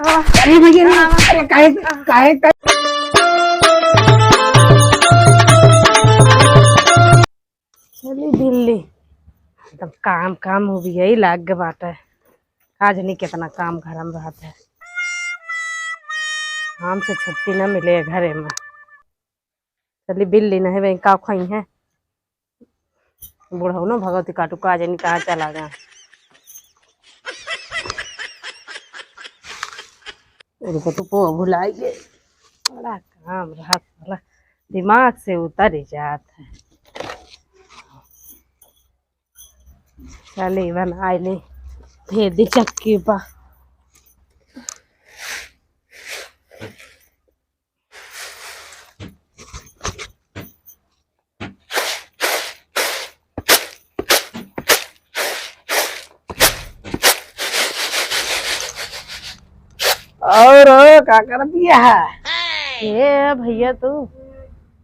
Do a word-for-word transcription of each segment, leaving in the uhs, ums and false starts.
अरे भैया, अरे काहे, काहे, काहे? चली बिल्ली, एकदम काम, काम हो भी यही लाग गए बाटे। आज नहीं कितना काम घर में रहत है, काम से छुट्टी ना मिले घरे में। चली बिल्ली नहीं भाई का खाई है, बुढ़ऊ ना भगवती काटू का जानी कहाँ चला गया। उनको तो पो भुलाई गए, बड़ा काम रहत साला, दिमाग से उतर ही जात है। चली बनाई ली, भेज दी चक्की पा। और का करत बिया? ए भैया तू।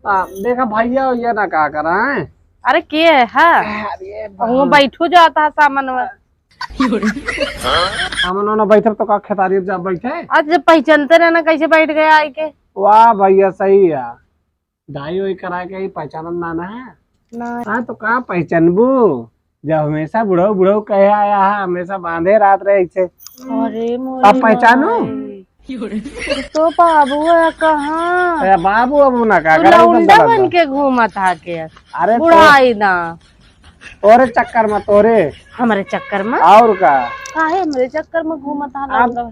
आ, देखा भैया, ये ना का करा है। अरे के है? अरे वो बैठू जाता है सामान में। हम उन्होंने बैठल तो का खेतारी जा बैठे? आज जब पहचानते रहे ना, कैसे बैठ गया आई के? वाह भैया, सही है। दाई वाई करा के ही पहचानन ना ना है। ना। हाँ, तो का पहचानबू? जब हमेशा बुढ़ऊ बुढ़ऊ कहे आया है, हमेशा बांधे रात रहे ऐसे। अरे मोरे अब पहचानू? माई। तो बाबू है कहाँ? अरे बाबू, अब ना का तू करे, एकदम लौंडा बलंदा। बन के घूमत हा के। अरे तो बुढ़ाई ना। तोरे चक्कर में, तोरे। हमरे चक्कर में? और का? काहे हमरे चक्कर में घूमत हा अब लौंडा?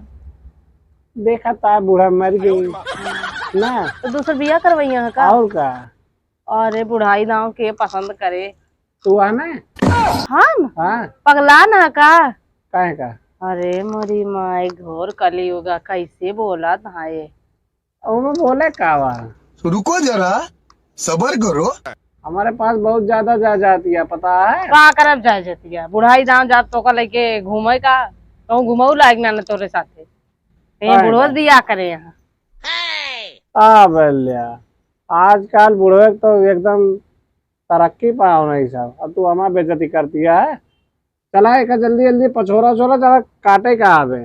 देखा ता बूढ़ा मर गई ना। तो दूसर बियाह करवैया है का? और का? अरे बुढ़ाई दाव के पसंद करे? तू है ना? हम? हाँ। पगला ना का? काहे का? अरे मोरी माई, घोर कलयुग, कैसे बोला था ये? ओमे बोले का बा? रुको जरा, सबर करो। हमारे पास बहुत ज्यादा जायदाद है, पता है? का करब जायदाद है? बुढ़ाई दाव जात तो का लेके घूमे का? कहूँ घुमाऊ लायक ना, ना तोरे साथे। ए, काहे बुढ़वा का? बियाह करे यहाँ। आ बल्या, आजकल बुढ़वे तो एकदम तरक्की पाओ नहीं सब। अब तू हमार बेइज्जती करती है। चला एक जल्दी जल्दी पछोरा छोरा चला काटे का आवे।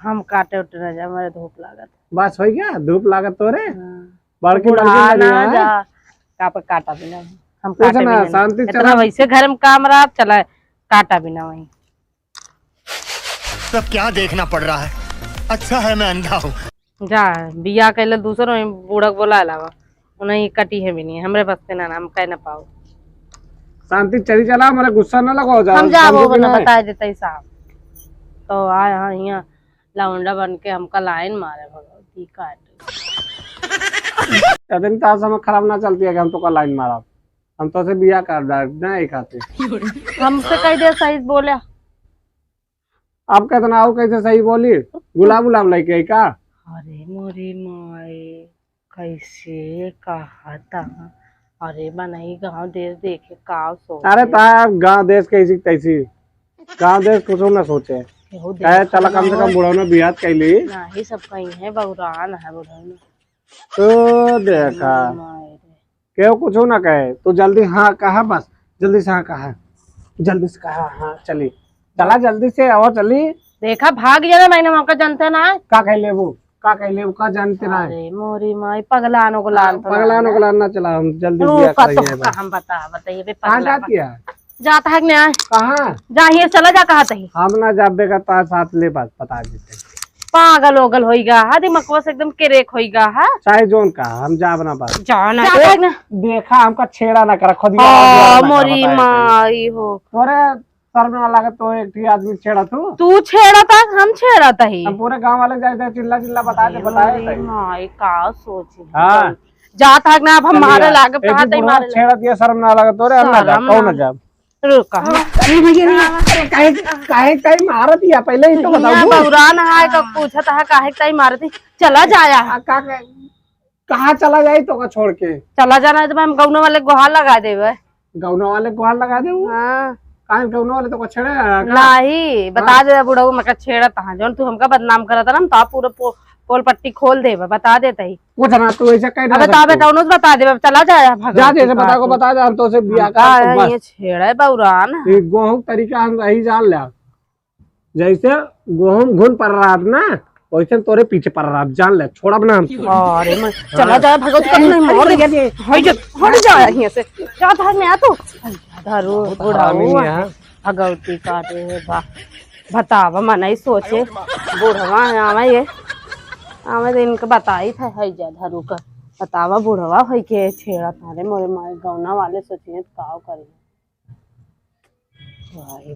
हम काटे उठे ना जा, हमारे धूप लागत। बस हो गया, धूप लागत तोरे? हाँ। बड़की बुढ़ा बड़की ना लगी है। जा, का पे काटा भी ना। हम कुछ काटे ना, भी ना। शांति इतना चला। वैसे घर में काम रहा, चला काटा भी ना वहीं। सब क्या देखना पड़ रहा है, अच्छा है मैं अंधा हूँ। जा, बियाह कैले दूसर वहीं बूढ़क बोला लावा, उन्हें कटी है भी नहीं, हमरे बस के ना, हम कह ना पाओ। शांति चली चला, हमारे गुस्सा ना लगाओ जा, हम जाबो समझो कि बना नहीं? बताए देते ही साहब, तो आए हाँ यहाँ लौंडा बन के हमका लाइन मारे भगवती काट। कदन तास हमें खराब ना चलती है कि हम तो का लाइन मारा, हम तो से बियाह कर डाल ना एक हाथे। हमसे कह दे सही बोले। अब कितना और कैसे सही बोली? गुलाब उलाब लेके आई का? अरे मोरी माई, कैसे कहता? अरे मनई गाँव देश देखे का सोचे? अरे ता गाँव देश कैसी तैसी, गाँव देश कुछ ना सोचे। केहू कहे देखत चला कम से ना कम हो। बुढ़ौना बियाह कैली। नाही सब कहीं है, बौरान है बुढ़ौना। तो देखा। माई रे। केहू कुछ ना कहे, तू जल्दी हाँ कहा, बस जल्दी से हाँ कहा, जल्दी से कहा, हाँ चली, चला जल्दी से आओ चली। देखा भाग जाना, मैंने मौका जानते ना है। का कह लेबू, का कह लेबू, का जानते ना है। अरे मोरी माई, पगलान उगलान तो पगलान ना है। उगलान ना चला, हम जल्दी तू बियाह का करिए तो बस। हम बता बताइए बे कहाँ पगला जाती है? जात है कि नहीं? कहाँ? जा, हियाँ चला जा, कहा तही। हम ना जाबे का तार साथ ले बात बता देते। पागल ओगल होइगा, हा दिमागवा से एकदम केरेक होइगा, हा। चाहे जोन का, हम जाब ना बात। जा ना, जात है ना। देखा, हमका छेड़ा ना करा, खुद ही हाँ, आवाज ना करा, मोरी बताए थे। माई हो। तोरे शर्म ना लागत तो एक ठी आदमी छेड़ा तू? तू छेड़ा था, हम छेड़ा था ही। हम पूरे गांव वाले जाए थे, चिल्ला चिल्ला बता दे, अरे बताए मोरी थे। माई, का सोची? हाँ। जात है ना, अब हम चलिए मारे आप। लागे, एक कहा ही तही बुढ़वा मारे लागे। छेड़ा दिया, शर्म ना लागत तोरे, हम ना शर्म जाब, कहूँ ना। ना जाब। रुका। अरे भैया, अरे काहे, काहे, काहे मारत हिया? पहले ही तो हिया बताओ। बौरान है, का पूछत है, काहे ताई मारत ही? चला जाया। आ, का, का, कहाँ चला जाई तो का छोड़ के? चला जाना है तो हम गौना वाले गुहार लगा देबे। गौना वाले गुहार लगा देबू? हाँ। काहे गौना वाले तो का छेड़े है का? नाही, बता हाँ। दे बुढ़ऊ, मैं का छेड़त हाँ, जौन तू हमका बदनाम करत है ना, हम तो आप पूरा पो-, पोल पट्टी खोल देबे, बता देते ही। कुछ ना, तू ऐसे कह अबे तो अबे सकती। कौनो से बता देबे, अब चला जाए, भगवान जा, जैसे की बता को बात। बता दे, हम तो उसे बिया हम का कहा तो है, बस। ये छेड़े बौरान। ये गोहूं तरीका हम यही जान ले। जैसे गोहूं घुन पर रहा ना, वैसे तोरे पीछे पड़ रहा, अब जान ले, छोड़ब ना हम। अरे मैं चला जाए भगवती, कब नहीं मार रही है। हट जा, हट जा यहाँ से। क्या था मैं आ तू? धरू बहुत बुढ़ाऊ हरामी है। भगवती काटे है बा। बतावा, मनई सोचे, बुढ़वा है, आवे ये, आवे तो इनके बताई था, है जा धरू का। बतावा, बुढ़वा है के छेड़ा थारे मोरे मारे गौना वाले सोचिए तो काव करे। वाहे